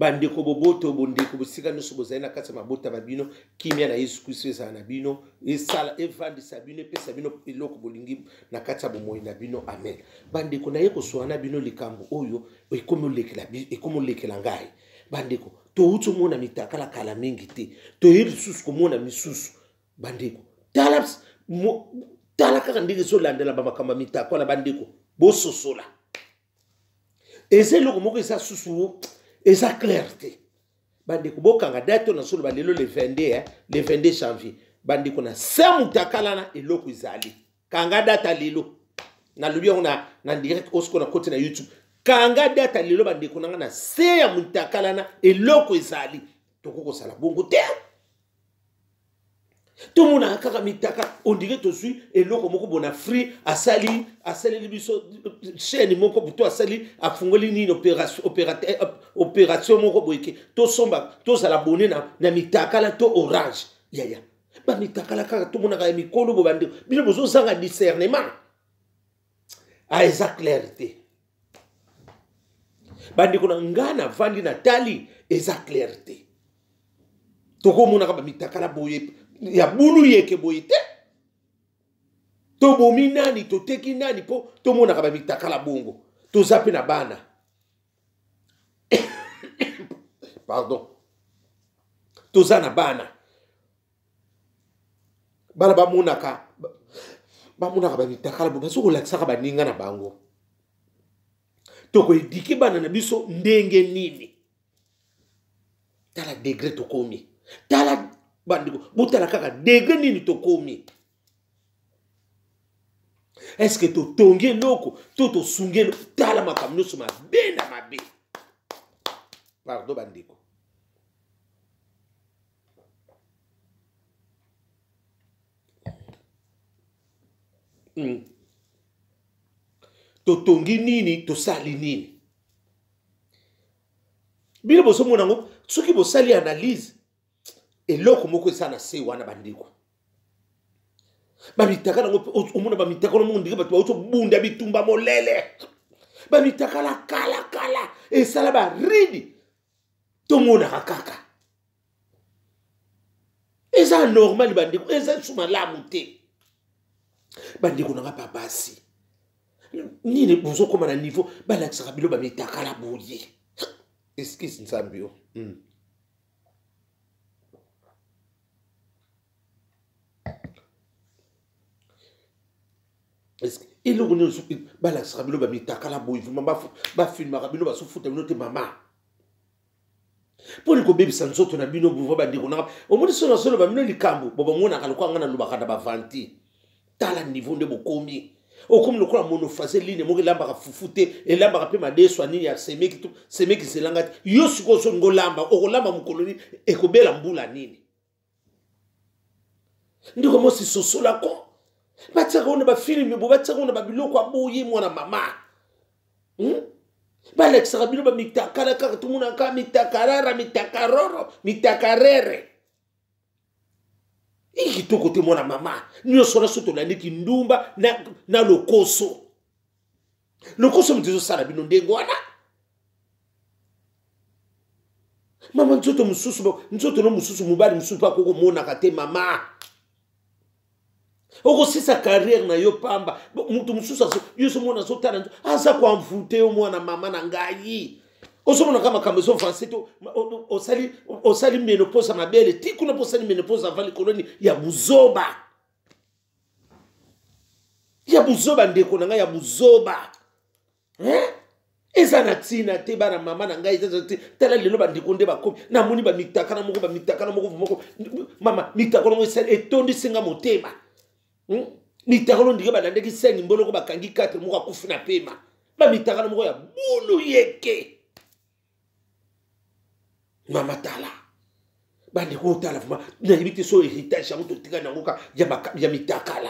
Bandeko boboto, bondeko bosika nyonso bozali na kati ya mabota ma bino, kimia na Yesu Kristo ezala na bino, esala evandisa bino, epesa bino eloko bolingi na kati ya bomoi na bino. Amen. Bandeko, naye koswana na bino likambo oyo ekomi olekela ngai. Bandeko, touti omona mitakala kala mingi te, toye lisusu komona misusu. Bandeko, tala, tala kaka ndenge ezolandela bamakambo ya mitakwala. Bandeko, bososola, eza eloko moko eza susu eza clair te. Bandeko, bokanga date oyo nazoloba lelo, le 22, eh, le 22 janvier. Bandeko, na se mutakala na eloko ezali, kanga date lelo, nalobi yango na direct osiko na koti na YouTube. Kanga date lelo, bandeko nanga, na se ya mutakala na eloko ezali. Tokoki kosala bongo te, tomonaka kaka mitaka, ondire tozwi eloko moko bona free asali, asaleli biso chaîne moko butu, asali, afungoli nini, opération moko boyeke, tosomba, tozala bone na mitakala to orange. Yaya, bamitakala kaka tomonaka ya mikolo bo. Bandeko, bino bozozanga discernement. Ah, eza clair te, bandeko na nga. Navandi, natali, eza clair te. Tokomonaka bamitakala boye ya bulu yeke boye te. Tobomi nani? Toteki nani mpo tomonaka bamitakala bongo? Toza mpe na bana, pardon, toza na bana. Bana bamonaka bamitakala bo, bazo kolakisaka baninga na bango. Tokoéduquer bana na biso ndenge nini? Tala degré tokomi, tala bandeko, botala kaka degré nini tokomi. Est-ce totongi eloko to tosungi eloko? Tala makambo nyonso mabe na mabe. Pardon, bandeko. Totongi nini? Tosali nini? Bino bozomona yango, soki bosali analyse, eloko moko eza na se wana. Bandeko, bamitakala yango, omona bamitakala moko ndenge bato bauti obunda bitumba molele, bamitakala kalakala esala baridi, tomonaka kaka eza normal. Bandeko, eza lisusu malamu te. Bandeko nanga babasi, nini bozokóma na niveau balakisaka bino bamitakala boye? Excuse, Nzambe yo. Eloko nini balakisaka bino bamitakala boye? Vraiment, bafilmaka bino, bazofuta bino te, mama, mponi kobebisa nzoto na bino buva? Bandeko nanga, omoni so nazoloba bino likambo bo bamonaka lokola nga nalobaka na bavanti. Tala niveau nde bokomi, okomi lokola monophasé line moko elambaka fufu te, elambaka mpe madeso nini ya semeki to semeki zelanga te. Yo sikoyo ozolinga olamba, okolamba mokolo nini? Ekobela mbula nini? Ndeko mosi, sosolako, batiaka ngo na bafilms bo, batiaka ngo na babiloko ya boye. Mwana mama, Balakisaka bino bamitakala kaka, tomonaka mitakarara, mitakaroro, mitakarere, kitoko te. Mwana mama, nyonso wana so tolandiki ndumba na lokoso, lokoso moto ezosala bino ndenge wana. Mama, nzoto mosusu, nzoto no mosusu, mobali mosusu mpe akoki komonaka te. Mama, okosisa carrière na yo pamba. Moto mosusu yo ozomona, azotala, aza koenvoûter yo. Mwana mama na ngai, ozomonaka makambo ezoavancer te. Osali ménopause ya mabele ti kuna mpo osali ménopause avant, likolo nini ya buzoba, ya buzoba, ndeko na ngai, ya buzoba, hein? Eza na ntina te, bana mama na ngai, eza te. Tala lelo bandeko nde bakomi, namoni bamitakala moko, bamitakala moko moko. Mama, mitakala moko esali etondisi nga motema, Mitakala ndenge balandaki seni mboloko, bakangi 4, moko akufi na pema. Bamitakala moko ya bulu yeke. Mama, tala bandeko, otala vraiment, nayebi te so héritage yango totikali yango ka ya mitakala.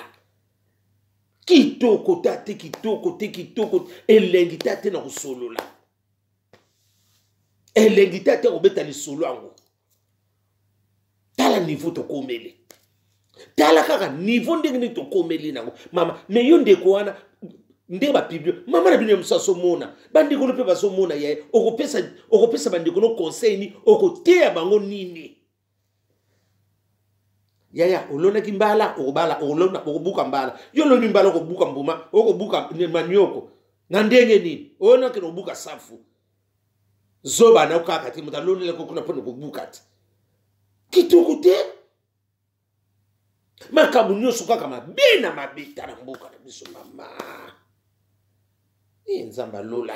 Kitoko ta te, kitoko te, kitoko elengi ta te na kosolola, elengi ta te kobeta lisolo yango. Tala niveau tokomeli, tala kaka niveau ndenge nini tokomeli nango, mama. Mais yo ndeko wana, Nde bapublie mama na bino ya mosusu azomona, bandeko no mpe bazomona. Yaye, okopesa bandeko no conseil nini? Okoteya bango nini? Yaya, olonaki mbala, okobala, olona, okobuka mbala. Yo oloni mbala, okobuka mbuma, okobuka manioko na ndenge nini? Oyonakende obuka safu, zoba na kaka te. Moto alonelaki kuna mpona kobuka te, kitoko te. Makambo nyonso kaka mabe na mabe. Tala mboka na biso, mama e Nzambe alola.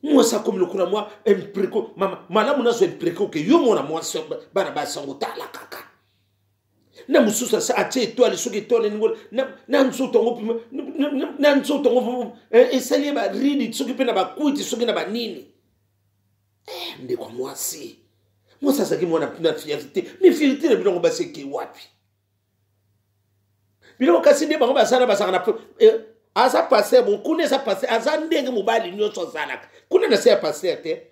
Mwasi akomi lokola mwa impreko. Mama, malamu nazwa impreko ke yo mwana mwasi. Bana basi yango, tala kaka na mosusu atie étoile, soki étoile ningo na nzoto yango, na nzoto yango esali ye baridi, soki mpe na bakwiti, soki na banini. Ndeko mwasi, mwasi azalaki mwana na fierté, mais fierté na bilongo basi eke wapi? Biloko kasi nde bango basala, bazalaka na aza pasteur. Bon, kuna eza pasteur, aza ndenge mobali nyonso azalaka kuna na se ya pasteur te.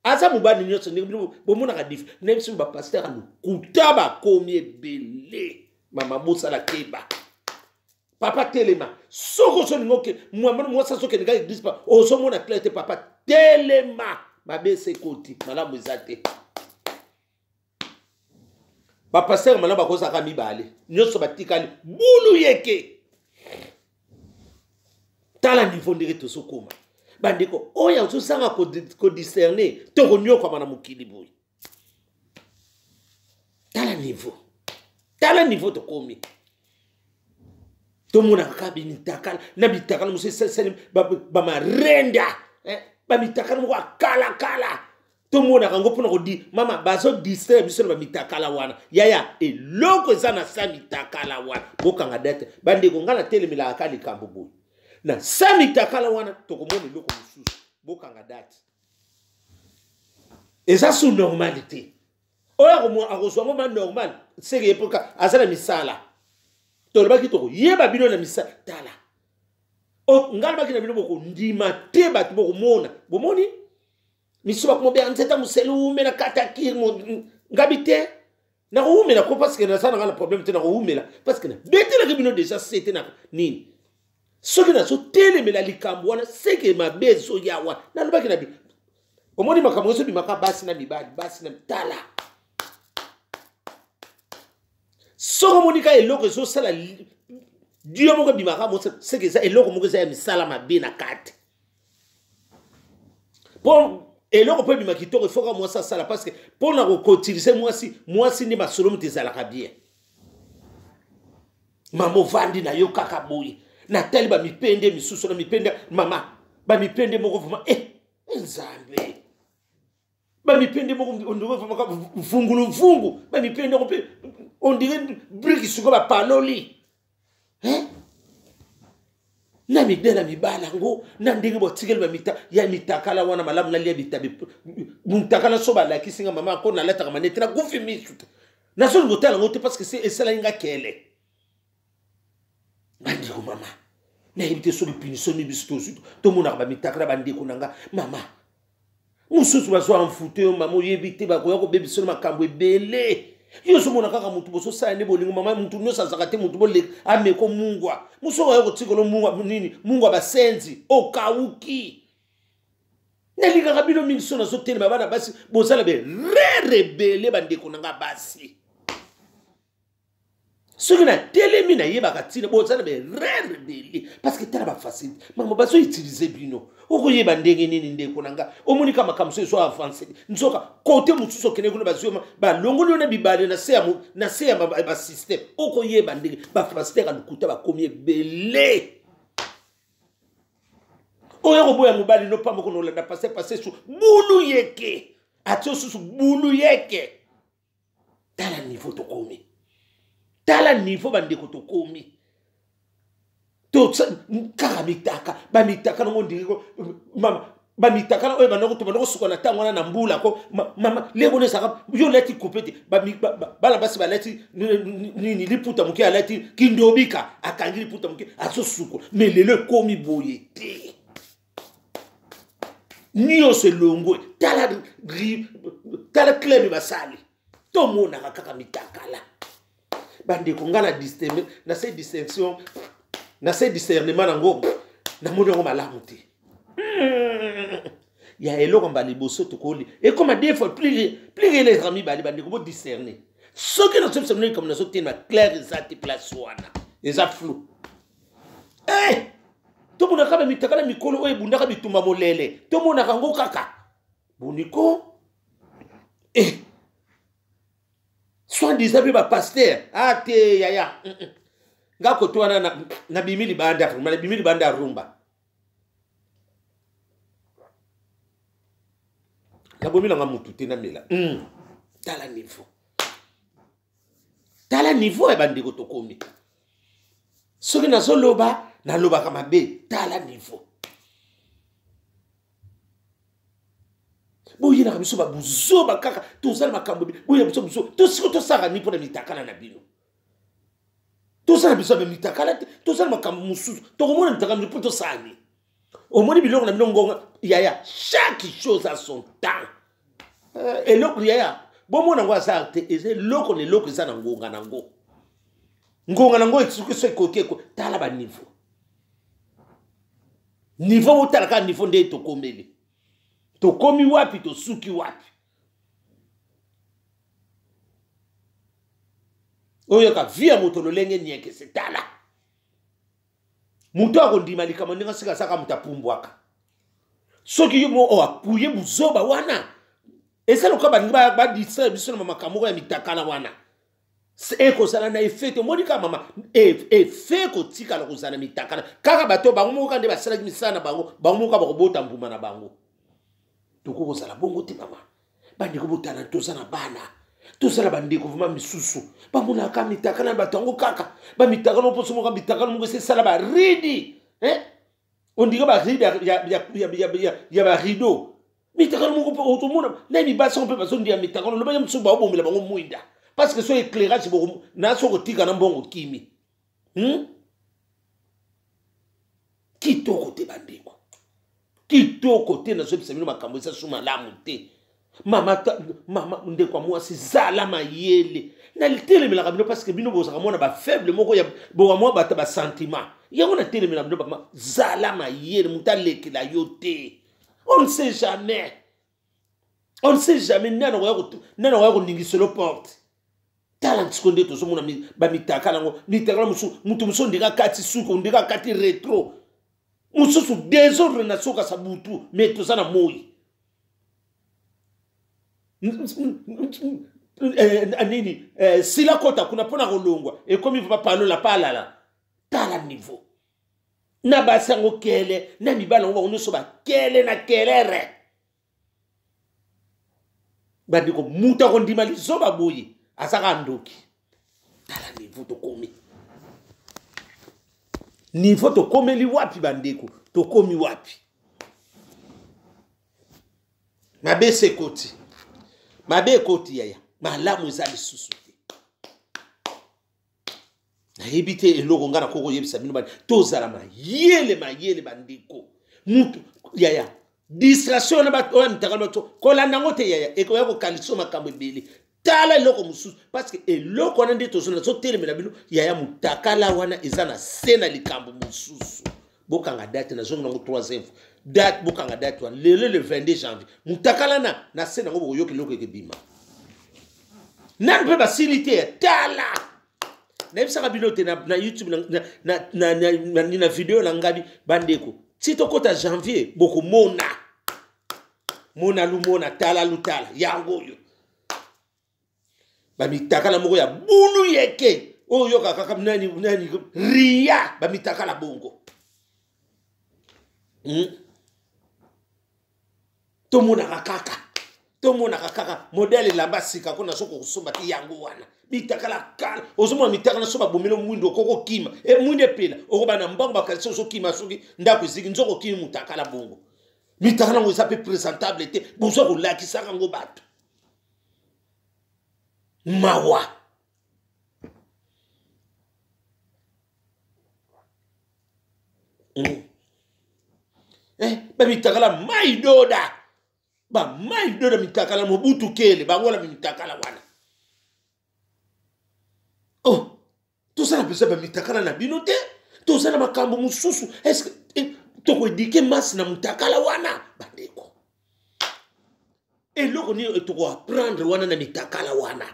Aza mobali nyonso ndenge bino bomonaka dif na biso. Bapasteur ya lokuta bakomi ebele. Mama, bosala keba. Papa, telema. Soki ozolinga oke, mwasi azokende kaka église pa ozomona clair te, papa, telema. Mabe ese ekoti, malamu eza te. Bapasteur malamu bakozalaka mibale, nyonso batikali bulu yeke. Tala niveau ndenge tozokoma, bandeko. Oyo azozanga kodiscerner, tokonyokwama na mokili boye. Tala niveau, tala niveau tokomi. Tomonaka kaka bimitakala na bitakala mosusu esalisali bamarenda, bamitakala moko akalakala. Tomonaka yango mpona kodi mama bazodistraire biso na bamitakala wana. Yaya, eloko eza na sa mitakala wana, bokanga date. Bandeko, ngai natelemelaka ka likambo boye: na sa mitakala wana tokomona eloko mosusu. Bokanga date, eza su normal te. Oyo akozwa ngo ma normal, seke ye mpoka aza na misala. Tolobaki tokoyeba bino na misala. Tala, ngai lobaki na bino, bokondima te. Bato bokomona, bomoni miso, bakomobela nzeta mosele umela kata kir. Ngabi te, nakowumela ko, parce que naza na ngai na problème te. Nakowumela parce que nabetelaki bino déjà sete na nini. Soki nazotelemela likambo wana, seke mabe ezoya wana. Nalobaki na bino, omoni makambo ezobimaka, basi na mibali, basi na tala. Soki omoni ka eloko ezosala dio moko ebimaka, seke eza eloko moko eza ya misala mabe na kati. Mpo eloko mpo ebima kitoko, efoka mwasi asala, parce que mpo na koutiliser mwasi, mwasi nde masolo moto ezalaka bien. Mama, ovandi na yo kaka boye, natali bamipende misusu na mipende, mama, bamipende moko vraiment, Nzambe, bamipende moko on dirait vraiment mvungulumvungu. Bamipende yango mpe on dirait brique sikoyo bapaloli na midele ya mibala yango na ndenge botikeli bamita ya mitakala wana. Malamu nalia bitabe mutakala. So balakisi nga, mama, ko nalataka manete, nakufi misu te, nazolinga otala yango te, parce que esalaki nga kele. Bandeko, mama, nayebi te soki punition mi biso tozwi. Tomonaka bamitakala, bandeko na nga. Mama mosusu bazwa mfute yo, mama, oyebi te, bakoya kobebisa makambo ebele. Yo ozomona kaka motu bozosala nde bolingo. Mama, motu nyonso azalaka te motu boleka ameko mungwa. Mosusu oya kotikolo mungwa nini, mungwa basenzi okauki. Nalingaka bino mingi. So nazotelema, bana basi bozala berere ebele. Bandeko na nga basi, soki natelemi, nayebaka ntina bozala berere ebele, parce que tala bafacilité, mama, bazoutiliser bino. Okoyeba ndenge nini, ndeko na nga? Omoni ka makambo so ezo avance, nzoka kote mosusu okende kuna, bazwi balongoli yo na bibale na se ya basystème. Okoyeba ndenge bapasteur ya lokuta bakomi ebele. Oyo koboya mobali no pamba kona olanda pasteur, pasteur su bulu yeke, atie susu bulu yeke. Tala niveau tokomi, tala niveau, bandeko, tokomi kaka mitaka, bamitaka nango ndenge mama, bamitakala oyo bandako tobanda kosuka na ntango wana na mbula ko. Mama, lebo ezalaka yo olati coupe te. Bana basi balati nini? Liputa moke, alati kindobika, akangi liputa moke, azosukola. Mais lelo ekomi boye te, nyonso elongwe. Tala, tala club basali, tomonaka kaka mitakala. Bandeko, nga na nasali distinction. Na se discernement nango namoni yango malamu te. Ya eloko mbala liboso tokoli ekoma deux fois plus plus eleka mibale. Bandeko, bo discerner. Soki nazobisa bino likambo, nazotema clair eza te, place wana eza flou. Eh! Tomonaka bamitakala mikolo oyo ebundaka bitumba molele, tomonaka yango kaka boniko. Eh! Soit disant mpe bapasteur a ah, te yaya nga kote wana nabimi libanda, vraiment nabimi libanda ya rumba, nabomi nanga mutu te, namela. Tala niveau, tala niveau ya bandeko tokomi. Soki nazoloba, nalobaka mabe. Tala niveau, boyelaka biso babuzoba kaka, tozala makambo, boyela biso biso tosiko tosaka ni mpona mitakala na bino. Tozala biso ya mitakala te, tozala makambo mosusu, tokomona mitakala mpo tosala nini? Omoni biloko na bino ngonga yaya, chaque chose a son temps. Eloko yaya bomona yango aza te, eza eloko na eloko eza na ngonga nango, ngonga nango soki so ekoki eko. Tala baniveau, niveau botala kaka niveau nde tokomeli, tokomi wapi, tosuki wapi. Oyoka vie ya moto lolenge niekese. Tala moto akondima likambo ndenge sika azaka moto apumbwaka. Soki yo mo oapuye buzoba wana, eza lokola balingi badistraire biso na makambo moko ya mitakala wana, ekozala na effet te. Omoni kaka mama, effet ekotikala kozala na mitakala kaka. Bato bango moko kaka nde basalaki misala na bango, bango moko kaka bakobota mbuma na bango. Tokoki kozala bongo te mama. Bandeko, botala, toza na bana, toza na bandeko vraiment misusu bamonaka mitakala na bato yango kaka bamitakala mposo moko, mitakala moko esesala baridi, eh? Ondika baridi ya barideau, mitakala moko mpe otomona na mibasi yango mpe bazondia mitakala. Lobaki mosusu baobomela bango mwinda parce que so éclairage na so kotika na mbongo kimi? Kitoko te bandeko, kitoko te. Nazobisa bino makambo eza so malamu te. Mama, mama, ndeko ya mwasi, zala mayele. Natelemelaka bino parce que bino bozalaka mwana bafaible moko ya boka mwa bato basentiment yango. Natelemela bino bama, zala mayele, moto alekela yo te. On ne sait jamais, on ne sait jamais nani akoya koningiselo porte. Tala ntiko nde tozomona bamitakala yango, mitakala mosusu, moto mosusu ondika kati suki, ondika kati retro, mosusu désordre na sokasa butu, mais toza na moi nini sila kota kuna mpona kolongwa, ekomi bapalola palala. Tala niveau na basi yango kele na mibali yango, bango nyonso bakele na kelere. Bandeko, moto akondima lizoba boye azaka ndoki. Tala niveau tokomi, niveau tokomeli wapi bandeko, tokomi wapi? Mabe ese ekoti, mabe ekoti yaya, malamu eza lisusu te. Nayebi te eloko ngai nakoki koyebisa bino. Bani tozala mayele, mayele bandeko. Mutu yaya, distraction wana oyo mitaka bato kolanda yango te yaya, ekoya kokanisa makambo ebele. Tala eloko mosusu parce que eloko wana nde tozona, nazotelemela bino yaya. Motakala wana eza na se na likambo mosusu. Bokanga date, nazongi nango troisième fois date. Bokanga date wana, lelo le 22 janvier. Motakala na se nango, bokoyoka eloko ekebima nani mpe basili te. Tala, nayebisaka bino te na YouTube, na video na ngabi. Bandeko, ti tokɔta janvier, bokomona mona lumona, tala lutala yango oyo bamitakala moko ya bulu yeke oyo oyokaka kaka nani nani ria, bamitakala bongo. Tomonaka kaka, tomonaka kaka modèle elamba sika ko naso kosomba te. Yango wana mitakala kala, ozomona mitakala so babomeli mwindu, okoki okima e mwindu epela, okoba na mbango bakalisi, ozokima soki ndako eziki nzoko, okimi mutakala bongo. Mitakala yango eza mpe présentable te, bozwa kolakisaka yango bato, mawa. Eh, bamitakala mai doda, bamai doda, mitakala mobutu kele bango wana, mitakala wana. Oh, tosala mpenza bamitakala na bino te. Toza na makambo mosusu. Est-ce que eh, tokoedike masse na mutakala wana bandeko? Eloko nini tokoapprendre wana na mitakala wana?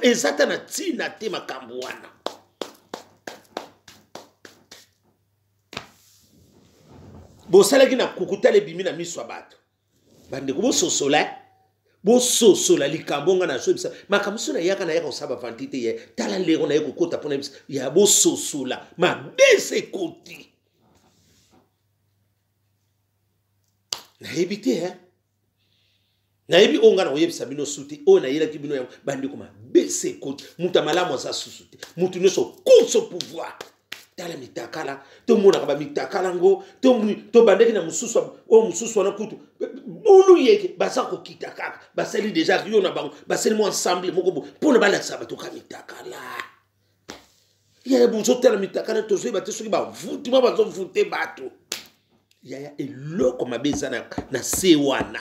Eza ta na ntina te makambo wana. Bosalaki na kukutala ebimi na miso ya bato. Bandeko, bososola, bososola likambo nga nazoyebisa. Makambo so nayaka nayaka kosala bavanti te ye. Tala lero naye kokota mpona yebisa ya bososola mabe se ekoti. Nayebi te, eh? Nayebi oyo ngai nakoyebisa bino su te, oyo nayelaki bino yango. Bandeko, mabe se ekoti. Moto ya malamu aza susu te, moto nyonso course au pouvoir. Tala mitakala, tomonaka bamitakala ngo, tobandaki na mosusu oyo mosusu wana kutu bulu yeke baza kokita kaka, basali deja rio na bango, basali mwa ensemble moko bo mpona balakisa bato ka mitakala. Yaya, bozotala mitakala, tozoyeba te soki bavuti ma bazovute bato. Yaya, eloko mabe eza na se wana.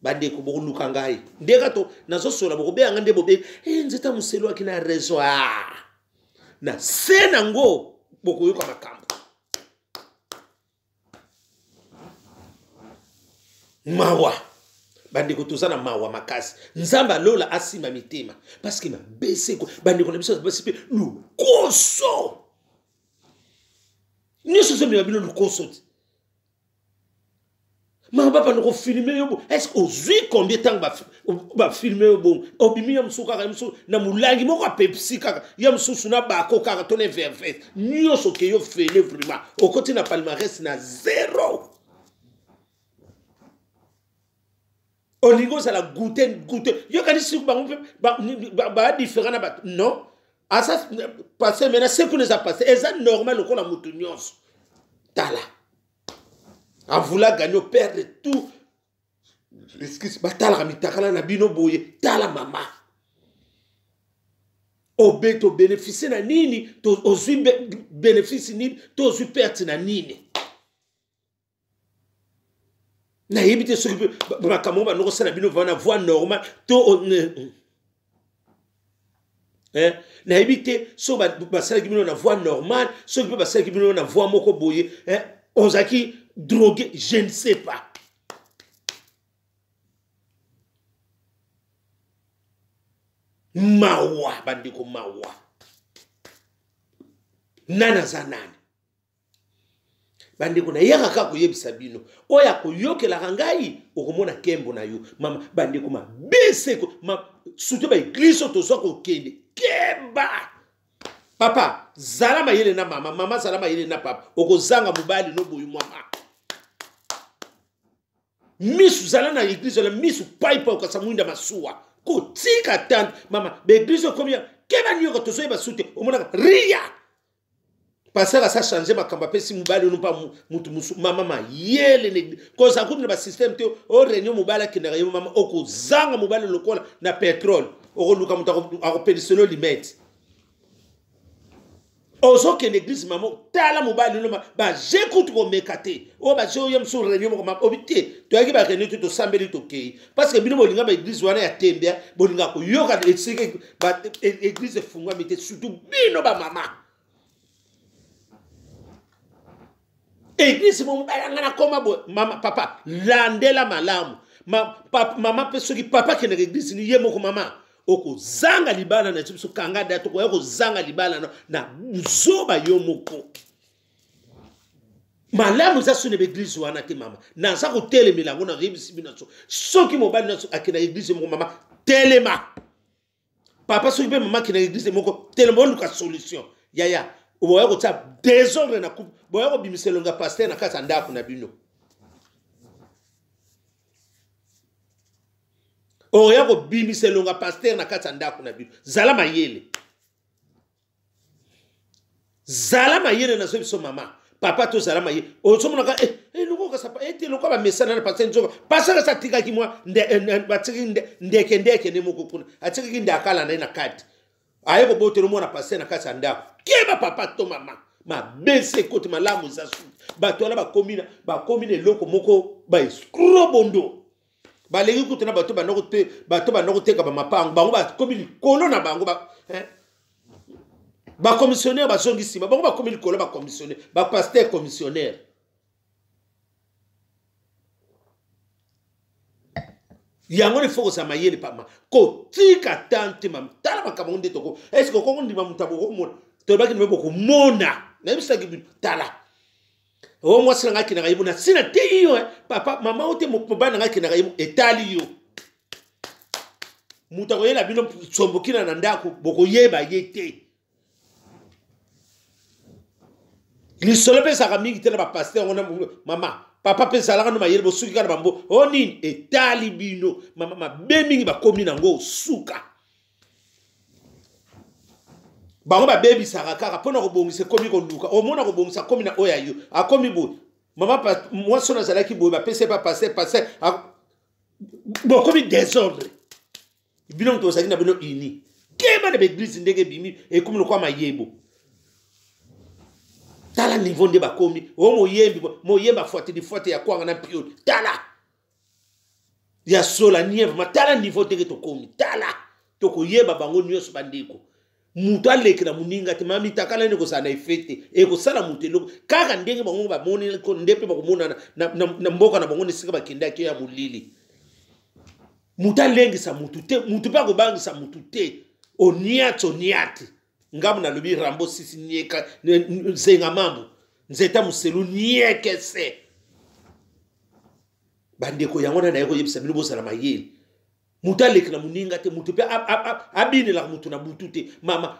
Bandeko, bokoluka ngai ndeka to nazosola, bokobenga nde bobe e nzeta moselo aki na raison. Ah, na se nango bokoyoka makambo mawa. Bandeko, toza na mawa makasi. Nzambe alola asimba mitema, parce que mabe seko bandeko na biso basi mpe lukoso nyonso ezomema bino lukoso te. Mama, bapanda kofilme yo bo, est ce ozwi combien ntango bafilme yo bongo? Obimi ya mosusu kaka, ya mosusu na molangi moko ya Pepsi kaka, ya mosusu na bako kaka to na verves nyonso ke yo fele. Vraiment, okoti na palmarès na zero. Olingi ozala goûte goûte, yokanisi bango mpe badifférent na bato. Non, aza passé maintenant, sekuna eza passé, eza normal lokola motu nyonso. Tala, en voulant gagner, perdre tout. Excuse, batalaka mitakala na bino boye. Tala mama, obe tobénéficie na nini? Ozwi bénéfice nini to ozwi perte na nini? Nayebi te soki mpe makambo bando kosala bino wana voie normale to eh? Nayebi te soki basalaki bino na voie normale, soki mpe basalaki bino na voie moko boye, eh? Ozalaki drogué, je ne sais pas. Mawa, bandeko, mawa. Nani aza nani? Bandeko, nayaka kaka koyebisa bino, oyo akoyokelaka ngai okomona nkembo na yo. Mama, bandeko, mabe seko ma, surtout baeglise oyo tozwa kokende. Keba papa, zala mayele na mama, mama zala mayele na papa. Okozanga mobali no boyi mama misu. Zala na eglise wana misu paipai, okasa mwinda masuwa kotika tante mama. Baeglise okomi keba nioka, tozoyeba su te. Omonaka ria pasteur asa change makambo, apesi mobali ono mpa mutu mosu. Mama, mayele kozala kutu na basystème te. O réunion mobali akendaka ye. Mama, okozanga mobali lokola na pétrole, okoluka moto akopeliselo limete. Ozokende église, mama, tala mobali no baje kutu komeka te. Oyo baje oyo mosusu réunion moko mama obi te, toyaki baréunion te, tosambeli, tokei, parce que bino bolinga baeglise wana ya tembe, bolinga koyoka esika église efungwami te, surtout bino bamama. Église mo mobali anga nakoma boye. Mama, papa, landela malamu. Mama mpe soki papa akendaka église ni ye moko, mama, okozanga libala na biso. Kanga date, okoya kozanga libala na zoba yo moko. Malamu eza so na baeglise wana te. Mama, naza kotelemela yango, nazoyebisi bino so soki mobali nyonso akendaka église moko, mama telema. Papa, soki mpe mama akendaka église moko, telema, oluka solution. Yaya, boya kotia désordre na couple, boya kobimisa elongi ya pasteur na kati ya ndako na bino. Oya kobimisa elongi ya pasteur na kati ya ndako na bino. Zala mayele, zala mayele. Nazo biso mama, papa, tozala mayele. Ozomonaka eloko kasa ete eloko bamesana na pasteur, nzoka pasteur asa atikaki mwa batikaki ndeke ndeke nde moko kuna, atikaki nde akala na ye na kati, aye kobotela mwana pasteur na kati ya ndako. Keba papa to mama, mabe se ekoti, malamu eza suki. Bato wana bakomi na eloko moko, baescroc bondo baleki kutu na bato banda koteka bamapango. Bango bakomi likolo na bango. Bacommissionnaire bazongi nsima, bango bakomi likolo, bacommissionnaire, bapasteur commissionnaire. Yango nde fo kozala mayele pama, kotika tante mama. Tala makambo yango nde toko eske okoko ndima moto abokomona. Tolobaki nime bokomona, nayebisaki bino. Tala o mwasi na ngai akendaka ye bo na ntina te yo eh. Papa mama o te, mobali na ngai akendaka ye, etali yo. Moto akoyela bino sombokina na ndako, bokoyeba ye te. Lisolo mpe ezalaka mingi te na bapaster yango na mama papa mpe ezalaka no mayele, bosuki kaka na bambo o nini etali bino mama. Mabe mingi bakomi nango suka, bango babebisaka kaka mpo na kobongisa. Ekomi koluka omona kobongisa, akomi na oyo ya yo, akomi boye. Mama mwasi oyo azalaki boye, bapesi ye pa paster, paster bokomi desordre. Bino moto bozalaki na bino uni, keba na baeglise ndenge ebimi, ekomi lokola mayebo. Tala niveau nde bakomi o moyembi, moyembi afuateli fuate ya kwanga na mpioni. Tala ya sola nieve ma, tala niveau ndenge tokomi. Tala tokoyeba bango nyonso bandeko. Moto alekela moninga te, mama mitakala nde kozala na efe te, ekosala moto eloko kaka ndenge bango bamoni nde mpe bakomonana na, na, na mboka na bango na esika bakendaki ya molili. Moto alengisa motu te, motu mpe akobangisa motu te. Oniati oniati ngambo nalobi rambo sisi nieka zenga mambo nzeta moselu niekese. Bandeko, yango wana naye koyebisa bino bozala mayele. Moto aleki na moninga te, moto mpe abinelaka moto na butu te. Mama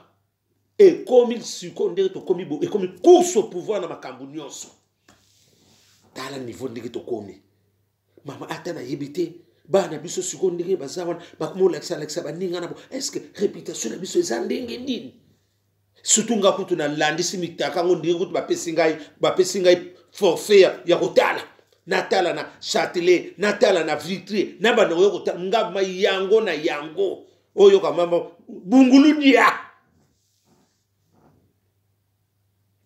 ekomi sikoyo ndenge tokomi bo, ekomi course au pouvoir na makambo nyonso. Tala niveau ndenge tokomi mama, ata nayebi te bana biso sikoyo ndenge baza wana, bakomi olakisa-lakisa baninga na bo. Est-ce réputation na biso eza ndenge nini? Surtout nga kutu nalandisi mitaka yango ndenge kutu bapesi ngai forfait ya kotala, natala na Châtelet, natala na Vitry, na bandeko yo kotala nga ma yango na yango oyoka mama bungulu dia.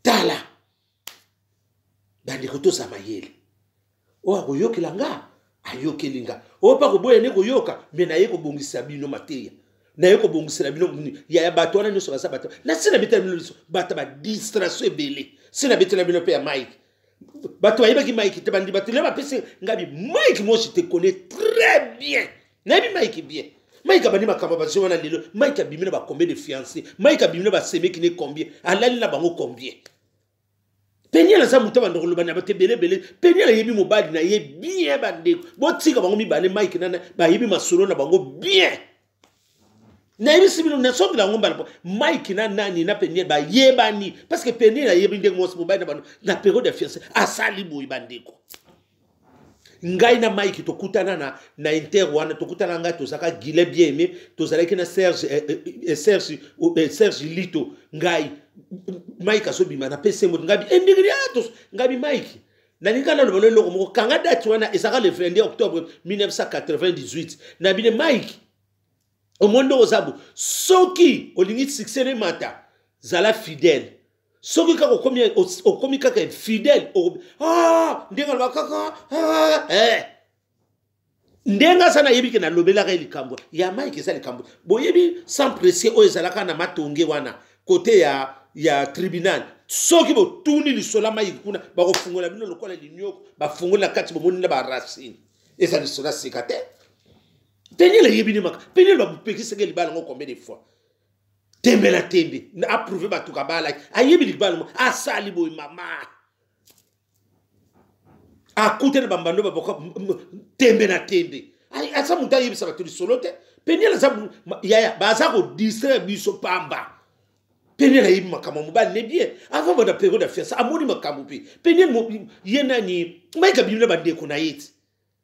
Tala bandeko, toza mayele. Oyo akoyokela nga, ayokeli nga. Oyo mpe akoboya nde koyoka, me naye kobongisa bino mateya, naye kobongisela bino yaya. Bato wana nyonso baza bato na nsi na betela bino liso, bato badistraction ebele. Si na betela bino mpe ya Mike, bato bayebaki Mike te, bandi bato lelo bapesi ngabi Mike. Moi, je te connais très bien, nayebi Mike bien. Mike abandi makambo bazwi wana lelo. Mike abimi na bacombien de fiancé? Mike abimi na basemeki ne combien? Alali na bango combien? Peniel aza moto abanda koloba na bato ebele ebele. Peniel ayebi mobali na ye bien. Bandeko, botika bango mibale, Mike nana bayebi masolo na bango bien. Nayebisi bino, nasongela yango mbala. Mike na nani na Peniel bayebani, parce que Peniel ayebi ndenge mwasi mobali na bano na période ya fiancé asali boye. Bandeko, ngai na Mike tokutana na inter wana, tokutana ngai tozalaka Guilin bien aimé, tozalaki na Serge, eh, Serge Lito. Ngai Mike azobima, napesi ye moto. Ngai endingili ngai bi Mike, nalingi kaka naloba no eloko moko. Kanga date wana, ezalaka le 22 octobre 1998. Na bine Mike, omoni ndenge oza bo, soki olingi succès nemata, zala fidèle. Soki kaka okomi kaka infidèle, ah, ndenge aloba kaka, ah, eh. Ndenge aza, nayebi ke nalobelaka ye likambo ya Mike. Eza likambo boyebi sans presse oyo ezalaka na Matonge wana, kote ya tribunal. Soki botuni lisolo ya Mike kuna, bakofungola bino lokola linioko, bafungoli na kati, bomoni na baracine. Eza lisolo ya sika te. Peniel eyebi nde maka. Peniel bapekisaki libala yango combien de fois? Tembe na tembe approuve bato kabalaki, ayebi libala ngo asali boye. Mama akute na bambando baboka tembe na tembe. Aza moto ayebisa bato lisolo te. Peniel aza yaya, baza kodistraire biso pamba. Peniel ayebi makambo ya mobali ne bien avant bana période ya fiancé, amoni makambo mpe. Peniel ye nani, Mike abimi na bandeko na ye ti,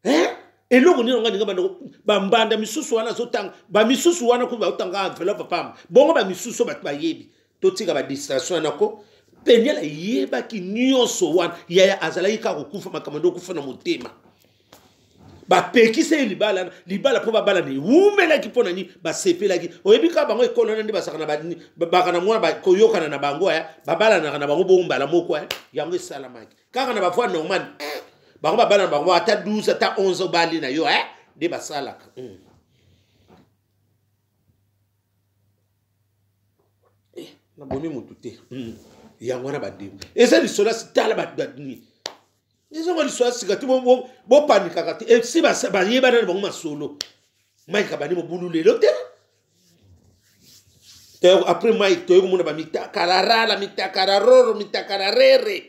hein? Eloko nini nga ninga bandeko bambanda misusu wana azotanga, bamisusu wana kutu baotanga enveloppe pamba bongo, bamisusu bato bayebi. Totika badistraction wana ko. Peniel ayebaki nyonso wana yaya, azalaki kaka kokufa makambo nde okufa na motema. Bapekisa ye libala, libala mpo babalana ewumelaki. Mpo na nini basepelaki? Oyebi kaka bango ekolo wana nde bazalaka baka na mwana koyokana na bango, ya babalanaka na bango bongo mbala moko. Ya yango esalamaki kaka na bavoie normale, bango babalana bango ata 12 ata 11 obali na yo, nde basalaka. Nabomi motu te. Yango wana bandeko, eza lisolo ya tala banini, ezonga lisolo ya sika te. Bopanikaka te. Esi bayebana na bango masolo. Mike abandi mobulu lelo te. Après Mike, toyei komona bamitakararala, mitakararoro, mitakararere.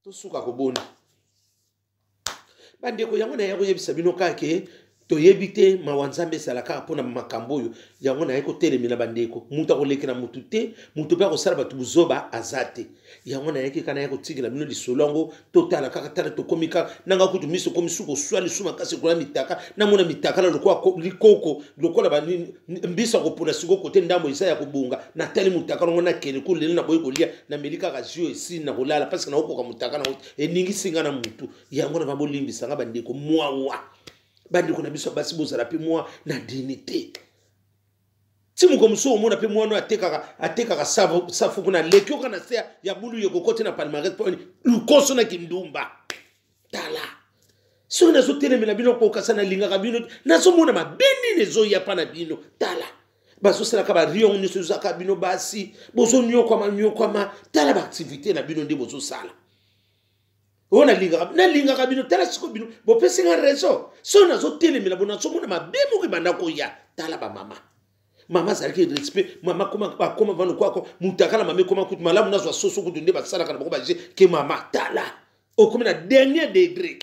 Tosuka kobona, bandeko. Yango naya koyebisa bino kaka ke toyebi te. Mawa Nzambe ezala kaka mpona makambo oyo. Yango naye kotelemela bandeko. Moto akolekela motu te, moto mpe akosala bato buzoba aza te. Yango nayaki kaka, naya kotikela bino lisolo yango. Totala kaka, tala, tokomi kaka nanga kutu miso ekomi suka oswa lisu makasi ekola mitaka. Namona mitakala lokola likoko, lokola banini, mbisi akopola. Sikoyo kote ndambo eza ya kobonga. Natali motakala ngo, nakende ku lelo, naboyi kolia, nameli kaka jus, esili na kolala, parce que nakokoka motakala ngo eningisi nga na mutu. Yango na babolimbisanga, bandeko. Mwawa bandeko na biso ya basi, bozala mpe mwa na dignité. Ti moko mosusu omona mpe mwana oyo atekaka safu kuna, aleki oka na se ya bulu, ye kokoti na palmarès mpo lukoso na kindumba. Tala, soki nazotelemela bino, kokasa nalingaka bino, nazomona mabe nini ezoya mpa na bino. Tala, bazosalaka barion nyonso, ezwaka bino basi, bozonyokwama nyokwama. Tala baactivité na bino nde bozosala oyo. Nalingaka bino. Tala sikoyo, bino bopesi nga raison. Soki nazotelemela bo, nazomona mabe moko ebanda koya. Tala bamama, mama azalaki respect, mama akoma vano kwako mutakala. Mama ekoma kutu malamu nazwa soso kutu nde basalaka na bango baje ke mama. Tala, okomi na dernier degré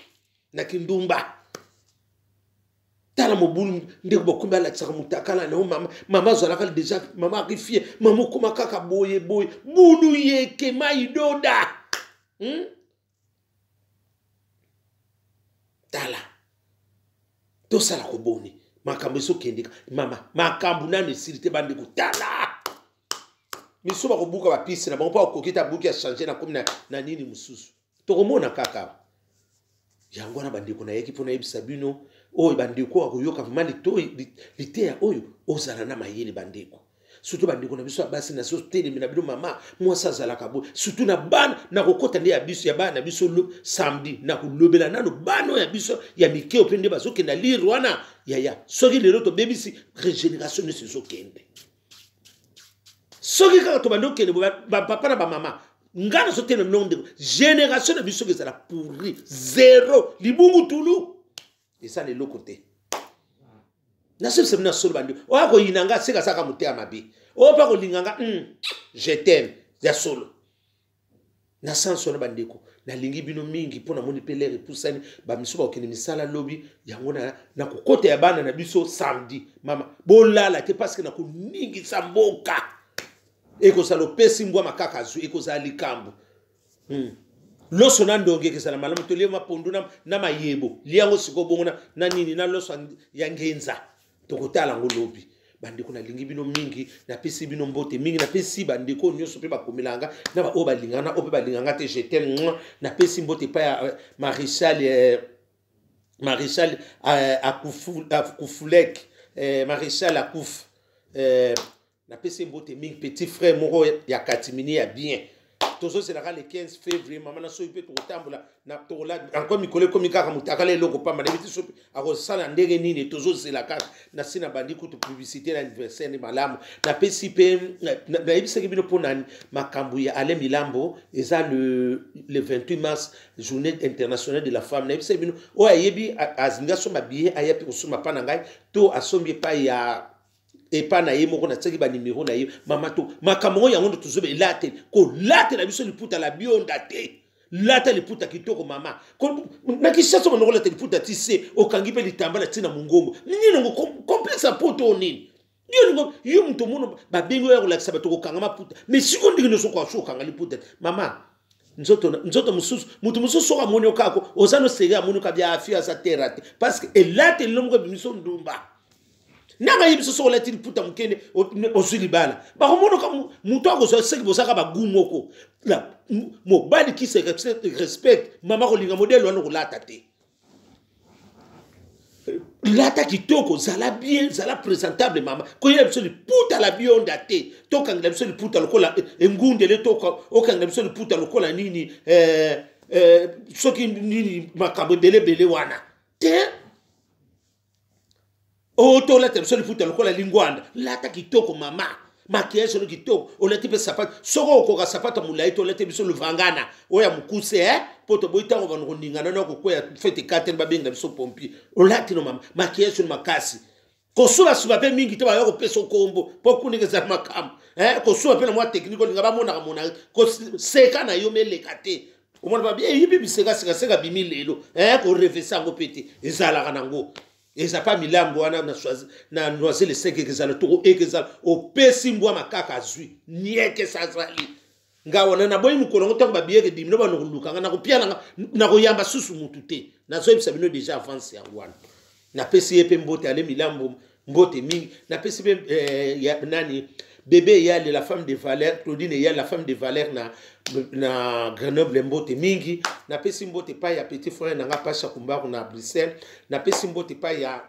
na kindumba. Tala mobulu ndeko bakomi, alakisaka mutakala na yo. Mama, mama azalaka déjà, mama akifie, mama okoma kaka boye boye, bulu yeke mai doda, Tala, tosala koboni makambo ezokendeka. Mama, makambo nano esili te, bandeko. Tala miso, bakobuka bapisi na bango mpo akoki te, abuki, achange na komi na nini mosusu, tokomona kaka yango wana. Bandeko, nayeki mpo nayebisa bino oyo. Bandeko, akoyoka vraiment liteya oyo, ozala na mayele. Bandeko, surtout bandeko na biso ya basi, nazotelemi na bino. Mama mwasi azalaka boye, surtout na bana. Nakokɔta nde ya biso, ya bana na biso samedi. Nakolobela nano bana oyo ya biso ya mike mpe nde bazokenda lire wana. Yaya, soki lelo tobebisi, régénération nyonso ezokende. Soki kaka tobandi okende, bapapa na bamama, ngai nazotelema bino, ndeko, génération na biso soki ezala pourri, zéro, libungu tulu, eza na eloko te. Nasebisa bino na solo, bandeko. Oyo akoyina nga, seka asaka motema mabe. Oyo mpe akolinga nga, je t'aime ya solo na sens wana. Bandeko, nalingi bino mingi mpo namoni mpe l'heure epusani. Bamisu bakokende misala lobi. Yango na kokota ya bana na biso samedi. Mama, bolala te, parce que nakoningisa mboka. Ekozala opesi mbwa makaka azwi, ekozala likambo. Loso na ndonge ekezala malamu. Tolie mapondu na mayebo, liango sikoyo bongo na nini na loso ya ngenza. Tokotala yango lobi. Bandeko, nalingi bino mingi, napesi bino mbote mingi. Napesi bandeko nyonso mpe bakomelanga na baoyo balingana, oyo mpe balinganga te, je t'aime. Napesi mbote epai ya maréchal Akufulek, maréchal Akuf. Napesi mbote mingi, petit frère moko ya katimini ya bien. Tozozelaka le 15 février, mama na soki mpe tokotambola encore. Mikolo ekomi kaka motakala, eloko pamba, nayebi te soki akosala ndenge nini. Tozozela kaka na si na bandi kutu publicité na anniversaire nde malamu. Napesi mpe, nayebisaki bino mpona makambo ya Alain Milambo, eza le 28 mars, Journée internationale de la femme. Nayebisaki bino, oyo ayebi azingi asomba billet, aya mpe kosomba mpa na ngai to asombi epai ya epa na ye moko. Natiaki banimero na ye. Mama, to makambo ngo yango ndo tozoba. Elate kolatela biso liputa la bionda te. Lata liputa kitoko, mama. Na Kinshasa banda kolata liputa ti se okangi mpe litambala ntina mongongo. Nini nango complexe ya poto o nini? Yo lingo yo moto mono babengi oyo ya kolakisa bato kokanga maputa, mais sikoyo ndenge nyonso okoka so okanga liputa te. Mama, nzoto mosusu, moto mosusu soki amoni yo kaka oza no seri, amoni kaka bia afi aza terre te, parce que elateli no moko ebimiso ndumba. Nanga yebi so soki olati liputa mokende, ozwi libala, bakomonoka moto akozwa seki. Bozaka bagu moko. Mobali qui se respecte, mama, kolinga modele wana kolata te. Lata kitoko, zala bien, zala présentable. Mama, koyela biso liputa la bionda te. Tokangela biso liputa lokola engundele, to okangela biso liputa lokola nini, soki nini, makambo ebelebele wana te. Oyo tolata biso liputa lokola lingwanda. Lata kitoko, mama. Maquillage no kitoko, olati mpe sapato. Soki okoka sapato ya molai te, olati biso luvangana oyo ya mokuse, eh? Mpo toboyi ntango bano koningana na kokweya fete katene, babenga biso pompier. Olati no maquillage no makasi, kosubasuba mpe mingi te, baya kopesa okombo mpo kuna ezala makambo, eh? Kosuba mpe na mwa technique, olinga bamonaka mona koseka na yo meleka te. Omona babi eyibi bisekaseka bimi lelo, eh? Korevese yango mpe te, ezalaka nango eza pa milambo wana na noise le 5 ekezala toko ekezala. Opesi mbwa makaka, azwi niekesa, azali nga wana. Naboyi mokolo yango, ntango babiyeke dimino bano koluka nga, nakopia nanga, nakoyamba susu mutu te. Nazoyebisa bino déjà avance yango wana. Napesi ye mpe mbote, ale milambo, mbote mingi. Napesi mpe nani, bébé Eyale, la femme de valeur, Claudine Eyale, la femme de valeur na Grenoble, mbote mingi. Napesi mbote epai ya petit frère na nga Pasha Kumbaku na Bruxelles. Napesi mbote epai ya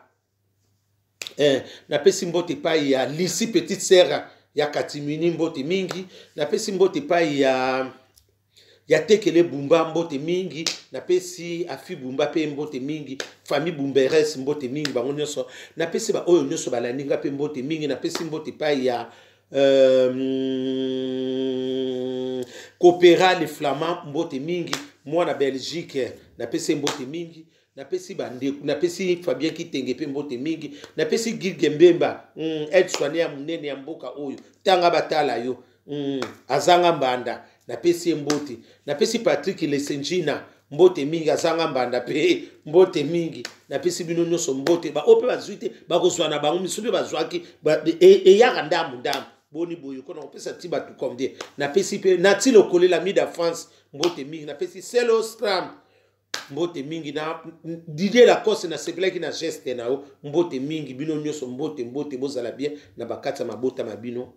napesi mbote epai ya Lisi, petite sœur ya Katimini, mbote mingi. Napesi mbote epai ya Tekele Bumba, mbote mingi. Napesi Afi Bumba mpe mbote mingi, famille Bumberes, mbote mingi bango nyonso. Napesi baoyo nyonso balandi nga mpe mbote mingi. Napesi mbote epai ya Copera le Flamand, mbote mingi. Mwana Belgique, napesi mbote mingi. Napesi bandeko, napesi Fabien Kitenge mpe mbote mingi. Napesi Gilge Mbemba, aide soignant ya monene ya mboka oyo, ntanga batala yo, azanga mbanda, napesi ye mbote. Napesi Patrik Lesenjina mbote mingi, azanga mbanda mpe mbote mingi. Napesi bino nyonso mbote. Baoyo mpe bazwi te, bakozwa na bango. Misu mpe bazwaki, eyaka ndambu ndambu. Boni boye kona kopesa ti bato combien? Napesi mpe nati lokolela mida France mbote mingi. Napesi Selo Scram mbote mingi, na Didier Lacoste, nasepelaki na geste na yo, mbote mingi. Bino nyonso mbote, mbote, bozala bien na bakati ya mabota ma bino.